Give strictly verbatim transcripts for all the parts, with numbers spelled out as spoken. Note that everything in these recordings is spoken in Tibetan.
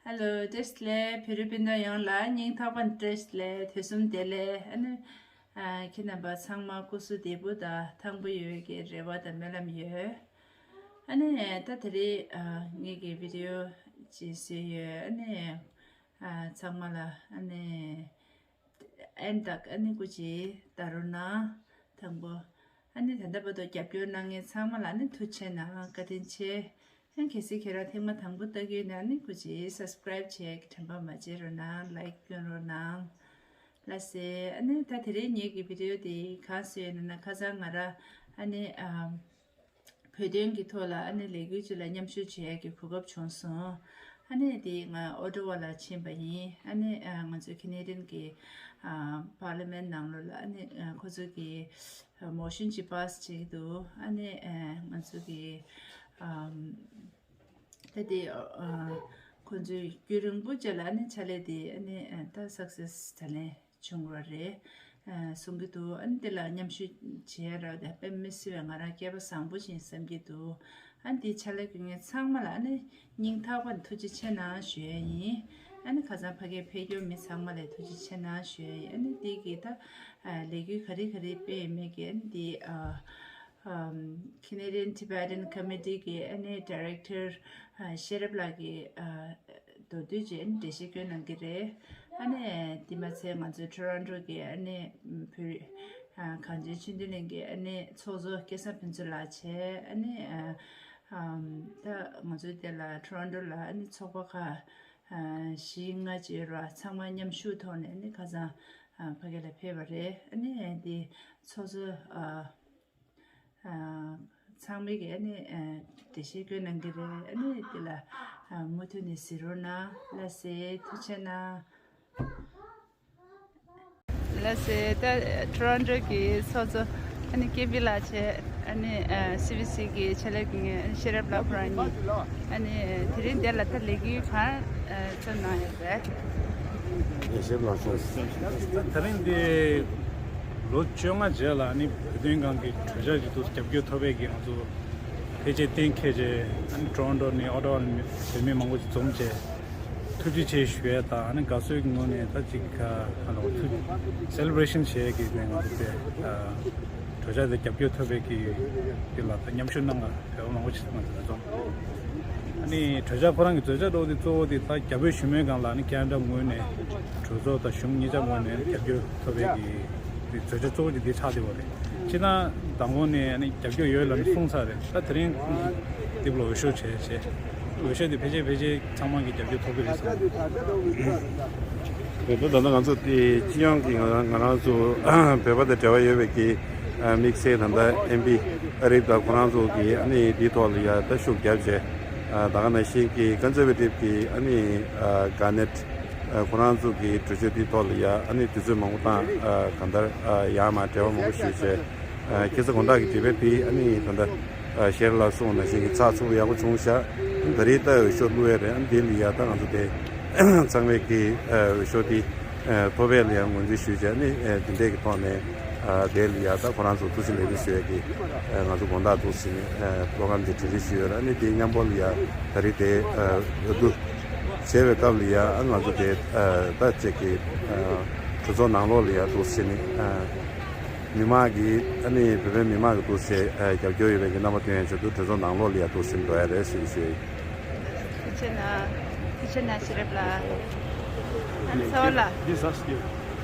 ཧེ་ལོ། བཀྲ་ཤིས་བདེ་ལེགས། བོད་རིགས་སྤུན་ཟླ་ཡོངས་ལ་སྙིང་ཐག་པ་ནས་བཀྲ་ཤིས་བདེ་ལེགས། དུས་གསུམ་བདེ་ལེགས། ཨ་ནི། ཨ། ཁྱེད་རྣམ་པ་ཚང་མ་སྐུ་གཟུགས་བདེ་པོ་དང་ཐང་པོ་ཡོད་ཀྱི་རེ་བ་དང་སྨོན་ལམ་ཡོད། ཨ་ནི་ད་དེ་རིང་ཨ་ངེད་ཀྱི་བི་ཌི་ཡོ་ཅིག་བཟོས་ཡོད། ཨ་ནི་ཨ་ཚང་མ་ལ་ཨ་ནི་ཨེན་དག་ཨ་ནི་སྐུ་མཁྱེན་ལྟ་རོགས་གནང་། དང་པོ། ཨ་ནི་ད་ལྟ་བར་དུ་རྒྱབ་སྐྱོར་གནང་མཁན་ཚང་མ་ལ་ཨ་ནི་ཐུགས་རྗེ་གནང་། བཀའ་དྲིན་ཆེ། ཨ་ནི་གལ་སྲིད་ཁྱེད་རང་ཐེངས་མ་དང་པོ་ལྟ་གི་ཡོད་ན་ཨ་ནི་སྐུ་མཁྱེན་སབ་སི་ཀ་རའིབ་བྱེད་ཀྱི་དྲན་པ་མ་བརྗེད་རོགས་གནང་། ལའིཀ་སྐྱོན་རོགས་གནང་། ལགས་སེ། ཨ་ནི་ད་དེ་རིང་ངེད་ཀྱི་བི་ཌི་ཡོ་དེ་གང་བཟོས་ཡོད་ན་ན་ཁ་སང་ང་རང་ཨ་ནི་ཨམ། བོད་དོན་གྱི་ཐོག་ལ་ཨ་ནི་ལས་འགུལ་ཅིག་ལ་མཉམ་ཞུགས་བྱེད་ཡག་གི་གོ་སྐབས་བྱུང་སོང་། ཨ་ནི་དེ་ང་ཨོ་ཊ་ཝ་ལ་ཕྱིན་པ་ཡིན། ཨ་ནི་ཨ་ང་ཚོ་ཁེ་ནེ་ཌི་ཡན་གྱི་ཨ་པར་ལི་མེན་ནང་ལོགས་ལ་ཨ་ནི་ཨ་ཁོ་ཚོ་གི་ཨ་མོ་ཤན་ཅིག་པཱ་སི་བྱེད་ཀྱི་འདུག་ཨ་ནི་ཨ་ང་ཚོ་གི་ཨམ་ད་དེ་ཨ་ཁོ་ཚོས་རྒྱུན་རིང་པོ་ཅིག་ལ་ཨ་ནི་ཕྱག་ལས་དེ་ཨ་ནི་ཨ་ད་སག་སེ་སི་ད་ལན་བྱུང་བ་རེད། ཨ་གསུང་གི་འདུག་ཨ་ནི་དེ་ལ་མཉམ་ཞུགས་བྱེད་ཡ་རག་དེ་དཔེ་མི་སྲིད་པའི་ང་རང་སྐལ་པ་བཟང་པོ་ཞིག་བསམ་གྱི་འདུག་ཨ་ནི་དེ་ཕྱག་ལས་སྐྱོན་མཁན་ཚང་མ་ལ་ཨ་ནི་སྙིང་ཐག་པ་ནས་ཐུགས་རྗེ་ཆེ་གནང་ཞུ་ཡ་ཡིན། ཨ་ནི་ཁ་སང་ཕ་གིར་ཕེབས་མཁན་མི་ཚང་མ་ལ་ཐུགས་རྗེ་ཆེ་གནང་ཞུ་ཡ་ཡིན། ཨ་ནི་དེ་གི་ད་ཨ་ལས་འགུལ་ག་རེ་ག་རེ་སྤེལ་ཡོད་མེད་ཀྱི་ཨ་ནི་དེ་ཨ་ཨམ་Canadian Tibetan Committee གི་ཨ་ནི་ཌི་རེག་ཊར་ཨ་ཤེས་རབ་ལགས་ཀྱིས་ཨ་མདོར་བསྡུས་ཀྱིས་ཨ་ནི་འགྲེལ་བཤད་སྐྱོན་གནང་གི་རེད། ཨ་ནི་དེ་མ་ཚད་ང་ཚོའི་ཊོ་རོན་ཊོ་གི་ཨ་ནི་བོད་རིགས་ཨ་གངས་ཅན་ཆོས་ལྡན་གླིང་གི་ཨ་ནི་ཚོགས་གཙོ་སྐལ་བཟང་ཕུན་ཚོགས་ལགས་བྱས། ཨ་ནི་ཨ་ཨམ་ད་ང་ཚོའི་དེ་ལ་ཊོ་རོན་ཊོ་ལ་ཨ་ནི་ཚོགས་པ་ཁག་ཨ་བཞི་ལྔ་ཅིག་ཡོད་རེད་བ། ཚང་མ་མཉམ་ཞུགས་ཐོག་ནས་ཨ་ནི་ཁ་སང་ཨ་ཕ་གི་ལ་ཕེབས་པ་རེད། ཨ་ནི་དེ་ཚོགས་གཙོ་ཨ། ཨ་ཚང་མས་ཀྱི་ཨ་ནི་ཨ་འགྲེལ་བཤད་སྐྱོན་གནང་གི་རེད། ཨ་ནི་དེ་ལ་ཨ་མུ་མཐུད་ནས་གཟིགས་རོགས་གནང་། ལགས་སེ། ཐུགས་རྗེ་གནང་། ལགས་སེ། ད་ཊོ་རོན་ཊོ་གི་ཚོགས་གཙོ་ཨ་ནི་ཀེ་པི་ལགས་བྱས། ཨ་ནི་ཨ་སི་བི་སི་གི་ཕྱག་ལས་ཀྱི་ངོས་ཤེས་རབ་ལགས་ཁོ་རང་གཉིས། ཨ་ནི་དེ་རིང་འདིར་ལ་ད་ལས་འགུལ་གང་ཨ་བརྩམས་གནང་ཡོད་པས། ཡེ་ཤེས་ལགས་སོ། ད་རིང་འདི་ལོ་བཅོ་ལྔ་རྗེས་ལ་ཨ་ནི་བོད་དོན་སྒང་གི་གྲོས་འཆར་ཞིག་ཏུ་རྒྱབ་སྐྱོར་ཐོབ་པའི་གི་ང་ཚོ་ཕལ་ཆེར་གཏན་འཁེལ་རྗེས། ཨ་ནི་ཊོ་རོན་ཊོ་ནས་ཨོ་ཊ་ཝ་ནས་བོད་མི་མང་པོ་ཞིག་འཛོམས་རྗེས་ཐུགས་རྗེ་ཆེ་ཞུ་ཡས་དང་། ཨ་ནི་དགའ་བསུའི་ངོས་ནས་ད་ཅིག་ག་ལ་ཐུགས་སེ་ལེ་བྷ་རེ་ཤན་བྱེད་ཡས་ཀྱི་ནས་ང་ཚོ་དེ་གྲོས་འཆར་དེ་རྒྱབ་སྐྱོར་ཐོབ་པའི་གི་དེ་ལ་ད་མཉམ་ཞུགས་གནང་བ་བོད་པ་མང་པོ་ཞིག་ང་ཚོ་འཛོམས། ཨ་ནི་གྲོས་འཆར་ཁོ་རང་གི་བརྗོད་བྱ་གཙོ་བོ་དེ་ད་རྒྱ་བོད་ཞི་མོལ་སྒང་ལ་ཨ་ནི་ཁེ་ན་ཌ་ངོས་ནས་གྲོས་ཚོགས་དང་གཞུང་གཉིས་ཆ་ངོས་ནས་རྒྱབ་སྐྱོར་ཐོབ་པའི་གི་དེ་བརྗོད་བྱ་གཙོ་བོ་དེ་འདི་ཆགས་བསྡད་པ་རེད། སྤྱིར་བཏང་མདང་དགོང་ནས་ཨ་ནི་རྒྱབ་སྐྱོར་ཡོད་ལབ་ནས་གསུངས་ཚར་རེད། ད་དེ་རིང་འདི་ལ་འོས་ཤོག་བྱས་བྱས། འོས་ཤོག་དེ་ཕལ་ཆེར་ཕལ་ཆེར་ཚང་མ་གི་རྒྱབ་སྐྱོར་ཐོབ་ཀྱི་རེད་བསམ། རེད། ད་ད་ལྟ་ང་ཚོ་དེ་སྤྱི་ཡོངས་ཀྱི་ང་ང་རང་ཚོ་བོད་པ་དང་འབྲེལ་བ་ཡོད་པའི་གི་དམིགས་བསལ་ད་ལྟ་ཨེམ་པི་ཨ་རིབ་དང་ཁོ་རང་ཚོ་གི་ཨ་ནི་དེའི་ཐོག་ལ་ཡ་ད་ཤུགས་རྒྱབ་བྱས། ད་ག་ནང་བཞིན་གི་ཀོན་སར་ཝེ་ཊིབ་ཀྱི་ཨ་ནི་གྷར་ནེཊ་ཁོ་རང་ཚོ་གི་གྲོས་ཆོད་དེའི་ཐོག་ལ་ཡ་ཨ་ནི་དུས་ཚོད་མང་པོ་བཏང་གང་ལྟར་ཡར་མར་འབྲེལ་བ་མང་པོ་ཞུས་བྱས། ཁ་སང་དགོང་དག་གི་དེབ་དེ་ཨ་ནི་ད་ལྟ་ཤེས་རབ་ལགས་གསུངས་ནང་བཞིན་གྱི་ཚགས་ཚུད་པོ་ཡག་པོ་བྱུང་ཤག་ད་རེས་ད་འོས་ཤོག་བླུགས་ཡས་རེད། ཨ་ནི་དེ་ལ་ཡ་ད་ང་ཚོ་དེ་ཚང་མས་ཀྱི་འོས་ཤོག་དེ་ཐོབ་པ་ལ་ཡ་ངོས་འཛིན་ཞུས་བྱས། ཨ་ནི་དེ་འདྲས་ཀྱི་ཐོག་ནས་དེ་ལ་ཡ་ད་ཁོ་རང་ཚོ་ཐུགས་རྗེ་ལེགས་འབུལ་ཞུ་ཡས་ཀྱི་ང་ཚོ་དགོང་དག་འདུག་ཟེར་ནས་པོ་རོ་གྷ་རམ་དེ་གྲ་སྒྲིག་ཞུས་ཡོད་རེད། ཨ་ནི་དེ་མཉམ་པོ་ལ་ཡ་ད་རེས་དེ་འོས་བསྡུ་བྱས་པའི་སྐབས་ལ་ཡ་ཨ་ང་ཚོ་དེ་ད་ཅིག་གི་གྲོས་ཚོགས་ནང་ལོགས་ལ་ཡ་འདུག་ཟེར་ནས། མི་མང་གིས་ཨ་ནི་བོད་པའི་མི་མང་གིས་འདུག་སེ་རྒྱབ་སྐྱོར་ཡོད་པའི་གི་རྣམ་པ་སྟོན་ཡ་ཆེད་དུ་གྲོས་ཚོགས་ནང་ལོགས་ལ་ཡ་འདུག་སེ་འགྲོ་ཡ་རེད་ཟེར་ཞུ་ཡ་ཡིན། ཐུགས་རྗེ་གནང་། ཐུགས་རྗེ་གནང་། ཤེས་རབ་ལགས། ཨ་ནི་ཚེ་དབང་ལགས། འདི་ཟ་སྐྱོ།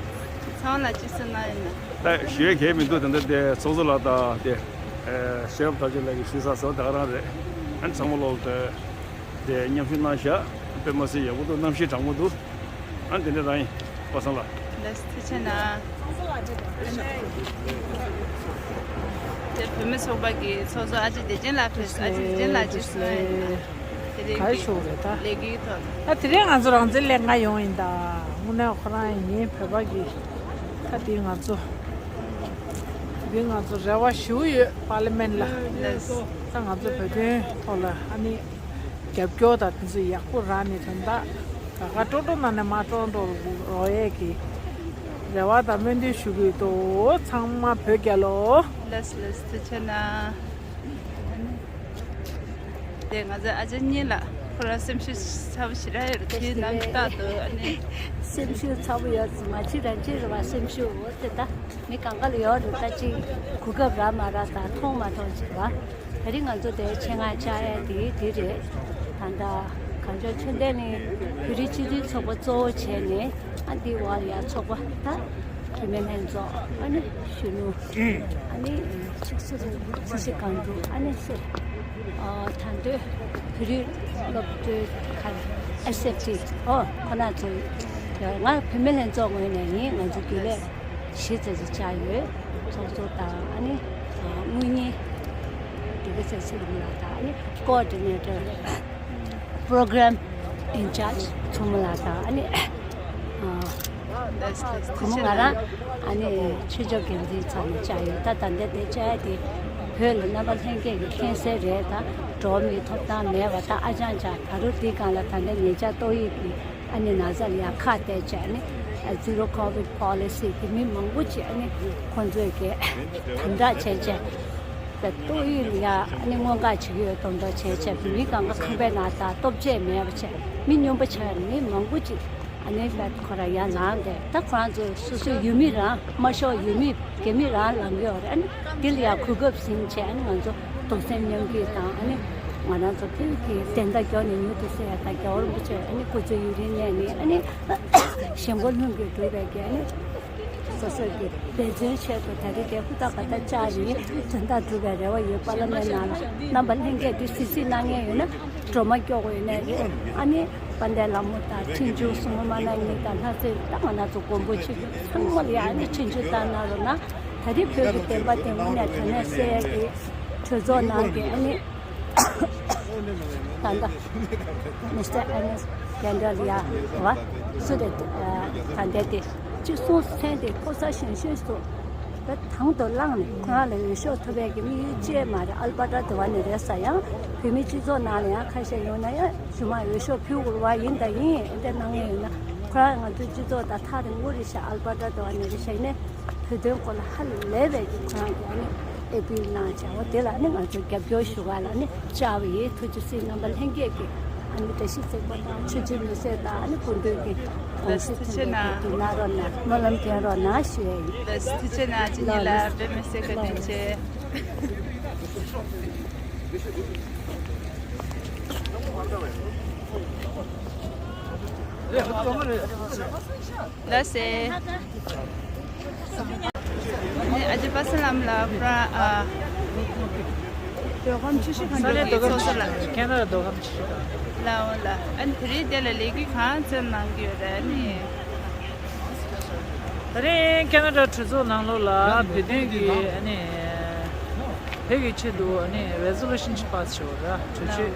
ཚེ་དབང་ལགས་ཅི་གསུང་གནང་ཡོད་ན། ད་ཞུ་ཡ་གང་ཡང་མི་འདུག་ད་ལྟ་དེ་ཚོགས་གཙོ་ལགས་དང་དེ་ཤེས་རབ་དར་རྒྱས་ལགས་ཀྱིས་ཞུས་ཚར་སོང་། ད་ག་རང་རེད། ཨ་ནི་ཚང་མ་ལོག་དེ། དེ་མཉམ་ཞུགས་གནང་ཤག་དཔེ་མ་སྲིད་ཡག་པོ་འདུག་གནམ་གཤིས་གྲང་མོ་འདུག་ཨ་དེ་འདྲ་རང་ཡིན། པ་སངས་ལགས། ལགས་སོ། ཐུགས་རྗེ་གནང་། དེ་བུད་མེད་ཚོགས་པ་གི་ཚོགས་གཙོ་ཨ་ཅེ་བདེ་ཆེན་ལགས་ཕེབས། ཨ་ཅེ་བདེ་ཆེན་ལགས་ཅིག་གསུང་ཡ་ཡིན་ན། དེ་རིང་གི་ག་རེ་ཞུ་དགོས་རེད་ད། ལས་འགུལ་ཐོག་ལ། ད་དེ་རིང་ང་ཚོ་རང་བཙན་ལས་འགུལ་ཡོང་ཡིན་ད། དངོས་གནས་ཁོ་རང་ཡིན་བོད་པ་གི། ད་དེ་ང་ཚོ། དེ་ང་ཚོ་རེ་བ་ཞུ་ཡོད་པར་ལི་མེན་ལ། ལགས་སོ། ད་ང་ཚོ་བོད་དོན་ཐོག་ལ་ཨ་ནི། རྒྱབ་སྐྱོར་དང་དེ་ཚོ་ཡག་པོ་རག་ནས་དོན་དག་ག་ག་ཀྲོ་ཀྲོ་ནང་ནས་མ་ཀྲོ་ཀྲོ་རོགས་ཡས་ཀྱི་རེ་བ་དང་སྨོན་འདུན་ཞུ་གི་འདུག་ཚང་མ་བོད་རྒྱལ་ལོ། ལགས་སོ་ལགས་སོ། ཐུགས་རྗེ་གནང་། དེ་ང་ཚོའི་ཨ་ཅེ་གཉིས་ལགས། ཁོ་རང་སེམས་ཤུགས་ཚ་པོ་ཞེ་དྲག་ཡོད་རེད། དེ་ནང་རྟག་ཏུ་ཨ་ནི། སེམས་ཤུགས་ཚ་པོ་ཡོད་ཙམ་མ་གཅིག་རང་གཅིག་རེད་བ། སེམས་ཤུགས་འོ་དེ་ད་མི་གང་ག་ལ་ཡོད་རེད། ད་གཅིག་གོ་སྐབས་རག་མ་རག་དང་མཐོང་མ་མཐོང་ཅིག་བ། ད་རིང་ང་ཚོ་དེ་ཆེད་མངགས་བཅར་ཡ་དེ་དེ་རེད། ད་ལྟ་གངས་ལྗོངས་ཆོས་ལྡན་གླིང་བོད་རིགས་སྤྱི་མཐུན་ཚོགས་པ་གཙོ་བོ་བྱས་ནས་ཨ་འདི་བར་ཡ་ཚོགས་པ་ད་བུད་མེད་ལྷན་ཚོགས་ཨ་ནི་གཞོན་ནུ་ཨ་ནི་ཆིག་སུ་རེད། ཆིག་སུ་གང་འདུག་ཨ་ནི་སུ་ཨ་ད་འདོད་བོད་རིགས་སློབ་གྲྭའི་ཁ་ཨེ་སི་ཨེཕ་ཊི་ཨོ་ཁོ་ན་ཚོ་ང་བུད་མེད་ལྷན་ཚོགས་ངོས་ནས་ཡིན། ང་ཚོ་རྒྱུན་ལས་གཞི་རྩ་ཅིག་བཅར་ཡོད། ཚོགས་གཙོ་དང་ཨ་ནི་དངུལ་གཉེར་སྒྲིག་གི་ཚད་ཚིག་མི་ལགས་དང་ཨ་ནི་ཀོ་ཨོ་ཌི་ནེ་ཊར་པོ་རོ་གྷ་རམ་ཨིན་ཅར་ཇི་ཚུལ་མོ་ལགས་དང་ཨ་ནི་ཨ་བུ་མོ་ང་རང་ཨ་ནི་ཆོས་ཕྱོགས་འགན་འཛིན་ཚང་མ་བཅར་ཡོད། ད་ད་ལྟ་དེ་བཅར་ཡ་དེ་བོད་ལ་རྣམ་པ་ལྷན་རྒྱས་ཀྱི་མཁྱེན་གསལ་རེད། ད་འགྲོ་བ་མིའི་ཐོབ་ཐང་མེད་པ་ད་ཨ་ཅང་ཅང་ད་རུང་དེའི་སྒང་ལ་ད་ལྟ་ཉེ་ཆར་ཏོག་དབྱིབས་ཀྱི་ཨ་ནི་ན་ཚ་ལ་ཡ་ཁ་གཏད་བྱས་ཨ་ནི་ཛི་རོ་ཁོ་བིད་པོ་ལི་སི་གི་མི་མང་པོ་ཅིག་ཨ་ནི་ཁོང་ཚོས་ཀྱི་དམ་དྲག་བྱས་བྱས་ཏོག་དབྱིབས་ལ་ཡ་ཨ་ནི་སྔོན་འགོག་བྱེད་ཀྱི་ཡོད་མདོག་མདོག་བྱས་བྱས་མི་གང་ག་ཁང་པའི་ནང་ད་སྟོབས་ཆས་མེད་པ་བྱས་མི་སྨྱོན་པ་ཆགས་མི་མང་པོ་ཅིག་ཨ་ནི་ལ་ཁོ་ར་ཡ་ནང་བསྡད་ད་ཁོ་རང་ཚོ་སོ་སོའི་ཡུལ་མི་རང་མ་ཤོར་ཡུལ་མི་རྒན་མི་རང་ལངས་ཡོད་རེད། ཨ་ནི་འདི་ལ་ཡང་གོ་སྐབས་ཟིན་བྱས་ཨ་ནི་ང་ཚོ་གདུང་སེམས་མཉམ་སྐྱེད་དང་ཨ་ནི་ང་རང་ཚོ་ཕུལ་གྱི་བདེན་མཐའ་མགྱོགས་ནས་མྱུར་དུ་གསལ་ཡ་དང་རྒྱལ་བ་རིན་པོ་ཆེ་ཨ་ནི་སྐུ་ཚེ་ཡུན་རིང་གནས་ནས་ཨ་ནི་ཞིང་པ་ལྷུན་གྱིས་གྲུབ་པའི་གི་ཨ་ནི་སོ་སོ་གི་འབད་བརྩོན་ཆེད་དུ་ད་རེས་དེ་ཧུར་ཐག་ག་ད་བཅར་རེད། དོན་དག་འགྲུབ་པའི་རེ་བ་ཡོད། པར་ལི་མེན་ནང་ལ་རྣམ་པ་ལྷན་རྒྱས་འདི་གཟིགས་གཟིགས་གནང་མཁན་ཡོད་ན་སྒྲོལ་མ་སྐྱོ་དགོས་ནས་རེད། ཨ་ནི་དཔལ་ལྡན་ལྷ་མོ་དང་ཆོས་འབྱོར་སྲུང་མ་མ་ན་གཉིས་དང་ལྷ་སྲས་ད་ང་རང་ཚོ་མགོན་པོ་ཆེ་ཚང་མ་ལ་ཡང་ཨ་ནི་ཆོས་འབྱོར་བཏང་གནང་རོགས་གནང་། ད་རེས་བོད་ཀྱི་བདེན་པ་དེ་དངོས་གནས་དྲང་གནས་གསལ་ཡ་གི་གྲོས་ཚོགས་ནང་གི་ཨ་ནི་ད་ལྟ་མི་སི་ཊར་ཨེ་ནེ་སི་གྷན་ཌལ་ཡ་བ་སུ་རེད། ད་ལྟ་དེ་གཅིག་གསུང་མཚན་དེ་ཕོ་གསར་གཞོན་གཞོན་སུ་བས་དང་དུ་བླངས་ནས་ཁོ་རང་ལ་འོས་ཤོག་ཐོབ་པའི་གི་དམིགས་ཡུལ་ཅིག་མ་རེད། ཨལ་པ་ཏྲ་དེ་བ་ནས་རེད་ས་ཡང་བོད་མི་སྤྱི་ཚོགས་ནང་ལ་ཡང་ཁ་ཤས་ཡོང་ན་ཡང་གཞུག་མ་འོས་ཤོག་ཕུལ་དགོས་པ་ཡིན་ད་ཡིན་དེ་གནང་ངེས་ཡོད་ན་ཁོ་རང་ང་ཚོའི་སྤྱི་ཚོགས་དང་ཐག་རིང་པོ་རེད་ཤག་ཨལ་པ་ཏྲ་དེ་བ་ནས་རེད་ཤག་ནས། བོད་དོན་སྐོར་ལ་ཧ་ལས་པའི་གི་ཁོ་རང་གི་ཨ་ནི་ཨེ་པིལ་གནང་བྱ་བ་དེ་ལ་ཨ་ནི་ང་ཚོས་རྒྱབ་སྐྱོར་ཞུ་བ་ལ་ཨ་ནི་བཅར་བ་ཡིན། ཐུགས་རྗེ་གཟིགས། རྣམ་པ་ལྷན་རྒྱས་ཀྱི་ཨ་ནི་བཀྲ་ཤིས་བརྩེགས་པ་དང་ཆོས་རྗེ་མི་སེར་དང་ཨ་ནི་སྐུ་མདུན་གྱི་དགོངས་གཞི་མཐུན་པའི་གི་དེ་གནང་རོགས་གནང་སྨོན་ལམ་རྒྱག་རོགས་གནང་ཞུ་ཡ་ཡིན། ལགས་སོ་ཐུགས་རྗེ་གནང་། ཅི་ཉིད་ལ་དཔེ་མི་སྲིད་བཀའ་དྲིན་ཆེ། ལགས་སེ། ཨ་ཅེ་པ་སེ་ལམ་ལ་ཕྲ་ཨ། མདོ་ཁམས་ཆུ་བཞི་ཁ་འགྲོ་གི་ཚོགས་གཙོ་ལགས། ཁེ་ན་ཌ་མདོ་ཁམས་ཆུ་བཞི་ཁ། ལའོ་ལ་ཨ་ནི་དེ་རིང་དེ་ལ་ལས་འགུལ་གང་འཚམ་གནང་གི་ཡོད་རེད་ཨ་ནི། ད་རིང་ཁེ་ན་ཌ་གྲོས་ཚོགས་ནང་ལོགས་ལ་བོད་དོན་གྱི་ཨ་ནི་བོད་ཀྱི་ཆེད་དུ་ཨ་ནི་རེ་ཟོ་ལུ་ཤན་ཅིག་པཱ་སི་བྱས་པ་རེད། གྲོས་ཆོད་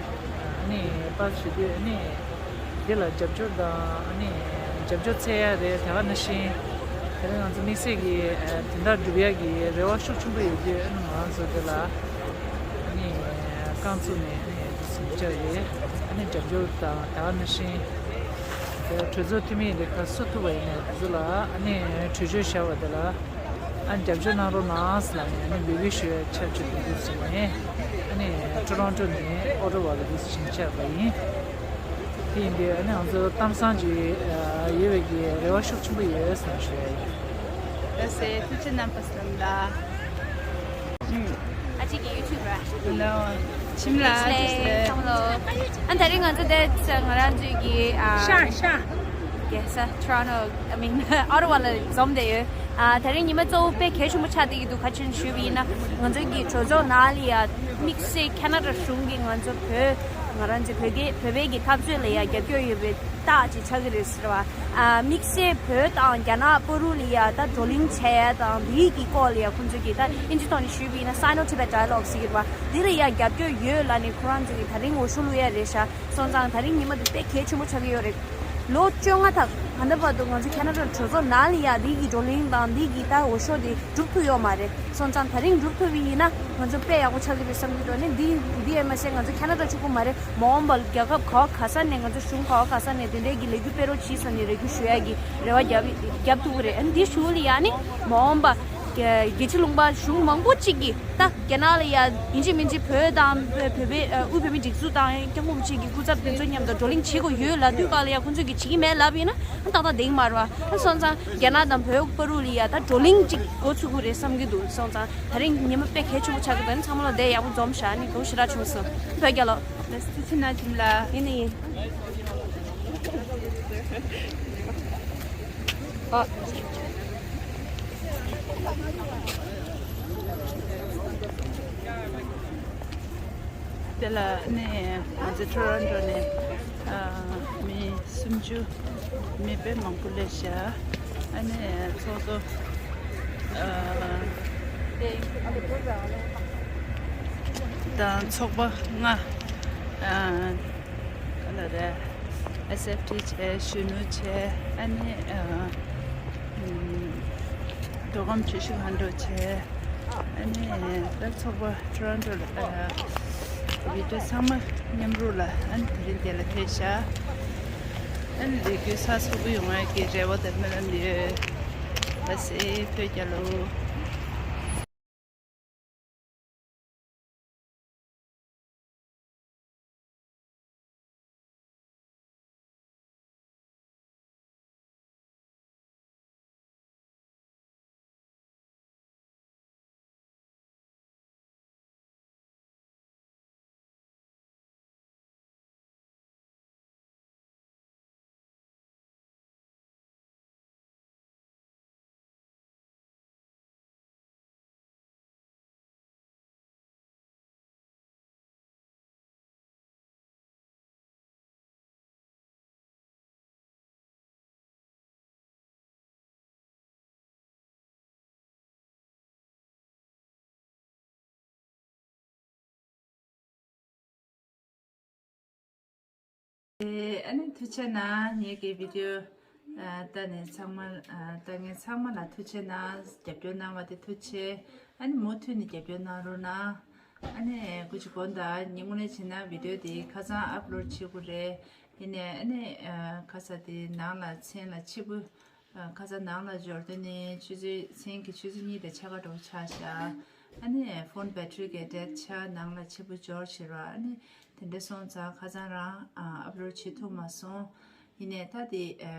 ཨ་ནི་པཱ་སི་བྱེད་དུས་ཨ་ནི། དེ་ལ་རྒྱབ་སྐྱོར་དང་ཨ་ནི་རྒྱབ་སྐྱོར་འཚོལ་ཡ་རེད། དེ་ག་ནང་བཞིན་དེ་རིང་ང་ཚོ་དམིགས་བསལ་གྱི་ཨ་དོན་དག་སྒྲུབ་ཡ་གི་རེ་བ་ཤུགས་ཆེན་པོ་ཡོད་དུས་ཨ་ནི་ང་རང་ཚོ་དེ་ལ་ཨ་ནི་རྐང་བཙུགས་ནས་ཨ་ནི་དེ་ཚོ་བྱས་རེད། ཨ་ནི་རྒྱབ་སྐྱོར་དང་དེ་ག་ནང་བཞིན་དེ་གྲོས་ཚོགས་འཐུས་མི་ལས་ཁ་སུ་ཐུབ་པ་ཡིན་ནའི་དེ་ཚོ་ལ་ཨ་ནི་གྲོས་ཆོད་བཞག་པ་དེ་ལ། ཨ་རྒྱབ་སྐྱོར་གནང་རོགས་གནང་ཟེར་ལབ་ནས་ཨ་ནི་འབོད་སྐུལ་ཞུ་ཡ་ཆེད་དུ་འདུག་ཟེར་ནས་ཨ་ནི་ཊོ་རོན་ཊོ་ནས་ཨོ་ཊ་ཝ་ལ་འདུག་ཕྱིན་ཆད་པ་ཡིན། དེ་ཡིན་དུས་ཨ་ནི་ང་ཚོ་གཏམ་བཟང་ཅིག་ཡོད་པའི་གི་རེ་བ་ཤུགས་ཆེན་པོ་ཡོད་ཟེར་ཞུ་ཡ་ཡིན། ལགས་སེ་ཐུགས་རྗེ་གནང་པ་སེ་ལམ་ལ། ཨ་ཅེ་གི་ཡུ་ཊུབ་ར། ལོ། ཁྱིམ་ལ་ཨ་ཅེ་ལེ་ལེ། ཁམས་ལོ། ཨ་ད་རིང་ང་ཚོ་དེ་ང་རང་ཚོའི་གི་ཨ། ཤ་ཤ། རྒྱལ་ས་Toronto, I mean, Ottawa ལ་འཛོམས་བསྡད་ཡོད། ཨ་ད་རིང་ཉི་མ་གཙོ་བོ་དཔེ་གལ་ཆེན་པོ་ཆགས་བསྡད་ཀྱི་འདུག་ག་ཅི་ཞུས་པ་ཡིན་ན་ང་ཚོ་གི་གྲོས་ཚོགས་ནང་ལ་ཡ་དམིགས་བསལ་ཁེ་ན་ཌ་གཞུང་གིས་ང་ཚོ་བོད་ང་རང་ཚོ་བོད་སྐད་བོད་པའི་གི་འཐབ་རྩོད་ལ་ཡ་རྒྱབ་སྐྱོར་ཡོད་པའི་རྟགས་ཅིག་ཆགས་ཀྱི་རེད་ཟེར་བ། ཨ་དམིགས་བསལ་བོད་དང་རྒྱ་ནག་བར་ལ་ཡ་ད་བགྲོ་གླེང་བྱས་ཡ་དང་དེའི་གི་སྐོར་ལ་ཡ་ཁོང་ཚོ་གི་ད་ཨིན་ཇི་ཐོག་ནས་ཞུས་པ་ཡིན་ན་Sino Tibet Dialogue ཟེར་གྱི་རེད་བ། འདི་ལ་ཡ་རྒྱབ་སྐྱོར་ཡོད་ལབ་ནས་ཁོ་རང་ཚོ་གི་ད་རིང་འོས་ཤོག་བླུག་ཡ་རེད་ཤག་སོང་ཙང་ད་རིང་ཉི་མ་འདི་དཔེ་གལ་ཆེན་པོ་ཆགས་ཀྱི་ཡོད་རེད། ལོ་བཅོ་ལྔ་ཐག་ད་ལྟ་བར་དུ་ང་ཚོ་ཁེ་ན་ཌ་གྲོས་ཚོགས་ནང་ལ་ཡ་འདི་གི་བགྲོ་གླེང་དང་འདི་གི་ད་འོས་ཤོག་འདི་སྒྲུབ་ཐུབ་ཡོད་མ་རེད། སོང་ཙང་ད་རིང་སྒྲུབ་ཐུབ་པ་ཡིན་ན་ང་ཚོ་དཔེ་ཡག་པོ་ཆགས་ཀྱི་རེད་བསམ་གྱི་འདུག་ཨ་ནི་འདི་འདི་ཡས་མ་ཟད་ང་ཚོ་ཁེ་ན་ཌ་གཅིག་པུ་མ་རེད། མ་འོངས་པ་རྒྱལ་ཁབ་ག་བ་ག་ས་ནས་ང་ཚོ་གཞུང་ག་བ་ག་ས་ནས་དེ་འདྲའི་གི་ལས་འགུལ་སྤེལ་རོགས་གྱིས་ཟེར་ནས་རེ་སྐུལ་ཞུ་ཡ་གི་རེ་བ་རྒྱབ་རྒྱབ་ཐུབ་ཀྱི་རེད། ཨ་ནི་འདི་གཞུག་ལ་ཡ་ནི་མ་འོངས་པ། རྒྱལ་སྤྱི་ལུང་པ་གཞུང་མང་པོ་གཅིག་གིས་ད་རྒྱ་ནག་ལ་ཡ་ཡིན་གཅིག་མིན་གཅིག་བོད་དང་བོད་པའི་ཨ་དབུས་བོད་མིའི་སྒྲིག་འཛུགས་དང་སྐྱབས་མགོན་རིན་པོ་ཆེ་གི་སྐུ་ཚབ་དེ་ཚོ་མཉམ་དུ་བགྲོ་གླེང་བྱེད་དགོས་ཡོད་ལབ་དུས་སྐབས་ལ་ཡ་ཁོང་ཚོས་ཀྱི་བྱེད་ཀྱི་མེད་ལབ་ཡིན་ན་ཨ་ཏག་ཏག་བསྡད་ཀྱི་མ་རེད་བ། ཨ་སོང་ཙང་རྒྱ་ནག་དང་བོད་བར་ལ་ཡ་ད་བགྲོ་གླེང་གཅིག་འགོ་ཚུགས་ཀྱི་རེད་བསམ་གྱི་འདུག་སོང་ཙང་ད་རིང་ཉི་མ་དཔེ་གལ་ཆེན་པོ་ཆགས་ཀྱི་འདུག་ཨ་ནི་ཚང་མ་ལ་བསྡད་ཡག་པོ་འཛོམས་ཤག་ཨ་ནི་དགོང་ཞེ་དྲག་བྱུང་སོང་། བོད་རྒྱལ་ལོ། ལགས་སོ། ཐུགས་རྗེ་གནང་། ཁྱིམ་ལ། ཡིན་ནི་ཡིན། ཨ། དེ་ལ་ནི་ང་ཚོ་ཊོ་རོན་ཊོ་ནས་ཨ་མི་སུམ་ཅུ་མི་དཔེ་མང་པོ་སླེབས་ཤག་ཨ་ནི་ཚོགས་གཙོ་ཨ་དང་ཚོགས་པ་ལྔ་ཨ་ག་ལ་རེད། ཨེས་ཨེཕ་ཊི་བྱས། གཞོན་ནུ་བྱས། ཨ་ནི་ཨ་ཨམ་མདོ་ཁམས་ཆུ་བཞི་སྒང་དྲུག་བྱས། ཨ་ནི་ད་ཚོགས་པ་ཊོ་རོན་ཊོ་ལ་ཨ་བི་ཌི་ཡོ་ཚང་མ་མཉམ་རུབ་ལ་ཨ་ནི་དེ་རིང་དེ་ལ་ཕེབས་ཤག་ཨ་ནི་ལས་འགུལ་ཚགས་ཚུད་པོ་ཡོང་བའི་གི་རེ་བ་དང་སྨོན་ལམ་ཡོད། ལགས་སེ། བོད་རྒྱལ་ལོ། ཨེ། ཨ་ནི་ཐུགས་རྗེ་གནང་། ངེད་ཀྱི་བི་ཌི་ཡོ་ཨ་ལྟ་ནས་ཚང་མ་ཨ་ལྟ་མཁན་ཚང་མ་ལ་ཐུགས་རྗེ་གནང་། རྒྱབ་སྐྱོར་གནང་བ་དེ་ཐུགས་རྗེ་ཆེ། ཨ་ནི་མུ་མཐུད་ནས་རྒྱབ་སྐྱོར་གནང་རོགས་གནང་། ཨ་ནི་སྐུ་མཁྱེན་དགོངས་དག་ཉིན་གུང་ནས་བྱས་ན་བི་ཌི་ཡོ་དེ་ཁ་སང་ཨབ་ལོཌ་བྱེད་དགོས་རེད། ཡིན་ནའི་ཨ་ནི་ཨ་ཁ་ས་དེ་ནང་ལ་མཚན་ལ་ཕྱི་པོ། ཨ་ཁ་སང་ནང་ལ་འབྱོར་དུས་ནས་ཆུ་ཚོད་མཚན་གྱི་ཆུ་ཚོད་གཉིས་དང་ཕྱེད་ཀ་འདྲ་པོ་ཆགས་ཤག་ཨ་ནི་ཕོན་བེ་ཊི་རི་གི་ཌེཌ་ཆགས། ནང་ལ་ཕྱི་པོ་འབྱོར་ཕྱིར་བ། ཨ་ནི་དེ་འདྲ་སོང་ཙང་ཁ་སང་རང་ཨ་ཨབ་ལོཌ་བྱེད་ཐུབ་མ་སོང་། ཡིན་ནའི་ད་དེ་ཨ་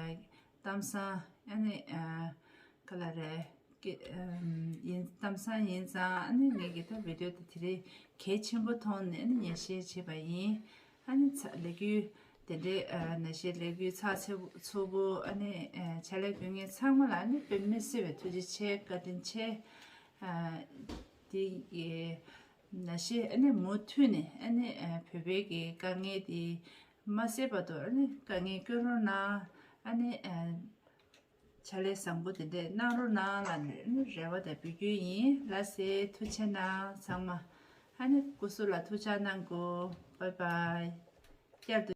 གཏམ་བཟང་ཨ་ནི་ཨ་ག་ལ་རེད། ཀེ་ཨམ་ཡིན། གཏམ་བཟང་ཡིན་ཙང་ཨ་ནི་ངེད་ཀྱི་ད་བི་ཌི་ཡོ་དེ་དེ་རིང་གལ་ཆེན་པོ་མཐོང་ནས་ཨ་ནི་ངས་ཤེར་བྱས་པ་ཡིན། ཨ་ནི་ཚ་ལས་འགུལ་དེ་འདྲའི་ཨ་ནང་བཞིན་ལས་འགུལ་ཚགས་ཚུད་པོ་ཚུད་པོ་ཨ་ནི་ཨ་ཕྱག་ལས་དགོས་མཁན་ཚང་མ་ལ་ཨ་ནི་དཔེ་མི་སྲིད་པའི་ཐུགས་རྗེ་ཆེ། བཀའ་དྲིན་ཆེ། ཨ་དེ་ཡི་ནང་བཞིན་ཨ་ནི་མུ་མཐུད་ནས་ཨ་ནི་ཨ་བོད་པའི་གི་དཀའ་ངལ་དེ་མ་སེལ་བར་དུ་ཨ་ནི་དཀའ་ངལ་སྐྱོན་རོགས་གནང་། ཨ་ནི་ཨ་ཕྱག་ལས་བཟང་པོ་དེ་འདྲས་གནང་རོགས་གནང་ལབ་ནས་རེ་བ་དང་འབོད་སྐུལ་ཡིན། ལགས་སེ། ཐུགས་རྗེ་གནང་ཚང་མ། ཨ་ནི་སྐུ་གཟུགས་ལ་ཐུགས་ཅག་གནང་དགོས། བྷའི་བྷའི། བསྐྱར་དུ།